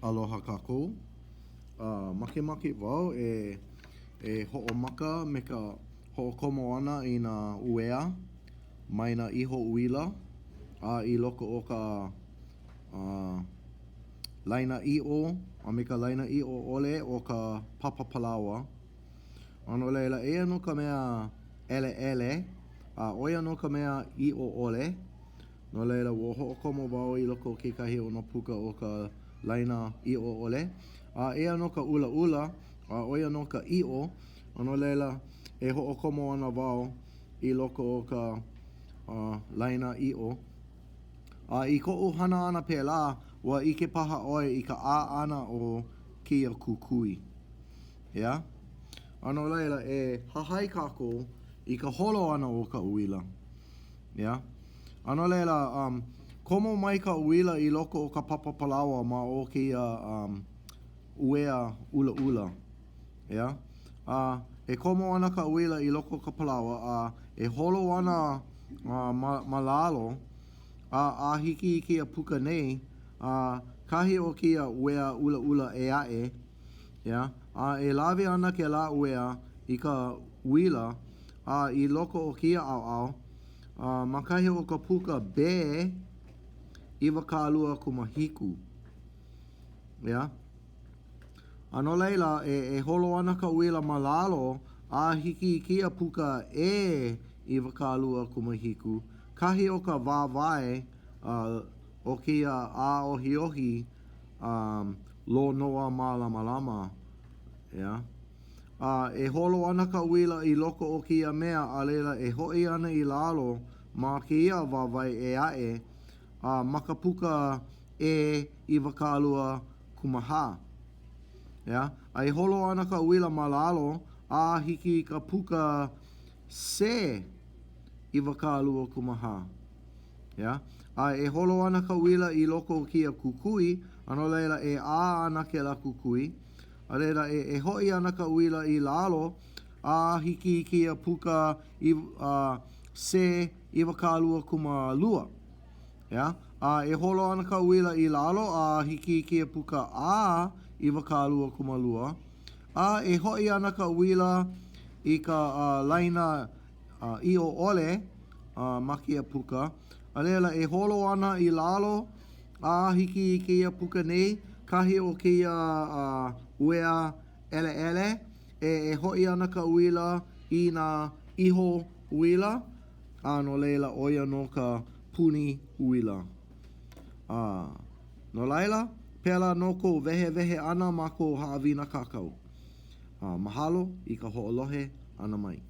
Aloha kākou. Makemake wau e e hoʻomaka me ka hoʻokomo ʻana i nā uea mai nā iho uila a i loko o ka laina ʻiʻo a me ka laina ʻiʻo ʻole o ka papa palaoa. A no laila, eia nō ka mea ʻeleʻele a ʻo ia nō ka mea ʻiʻo ʻole. No laila, ua hoʻokomo wau i loko o kekahi o nā puka o ka laina ʻiʻo ʻole. A eia nō ka ʻulaʻula, a ʻo ia nō ka ʻiʻo. A no laila, e hoʻokomo ana wau i loko o ka laina ʻiʻo. A i koʻu hana ʻana pēlā, ua ʻike paha ʻoe i ka ʻā ʻana o kēia kukui. ʻEā? A no laila, e hahai kākou i ka holo ʻana o ka uila. ʻEā? A no laila, um, komo mai ka uila i loko o ka papa palaoa ma o kēia um, uea ʻulaʻula. ʻEā? A e komo ana ka uila i loko o ka palaoa a e holo ana uh, ma, ma lalo a a hiki i kēia puka nei, a kahi o kēia uea ʻulaʻula ʻē aʻe, ʻeā? A e lawe ana kēlā uea i ka uila a i loko o kēia ʻaoʻao, a ma kahi o ka puka B 27. ʻEā? A no laila, e, e holo ana ka uila ma lalo a hiki i kēia puka E 27, kahi o ka wāwae uh, o kēia ʻāohiohi um, lonoa mālamalama. ʻEā? A e holo ana ka uila i loko o kēia mea, a laila e hoʻi ana i lalo ma kēia wāwae ʻē aʻe, a ma ka puka E 24. ʻEā? A e holo ana ka uila ma lalo a hiki i ka puka C 24. ʻEā? A e holo ana ka uila i loko o kēia kukui, a no laila e ʻā ana kēlā kukui, A laila, e, e hoʻi ana ka uila i lalo, a hiki i kēia puka i, a, C 22. ʻEā? A e holo ana ka uila i lalo, a hiki i kēia puka A 22. A e hoʻi ana ka uila i ka a, laina a, ʻiʻo ʻole a, ma kēia puka. A laila, e holo ana i lalo, A hiki i kēia puka nei, kahi o kēia uea ʻeleʻele, e e hoʻi ana ka uila i nā iho uila, a no laila ʻo ia nō ka puni uila. A no laila, pēlā nō kou wehewehe ʻana ma kou haʻawina kākau. A mahalo i ka hoʻolohe ʻana mai.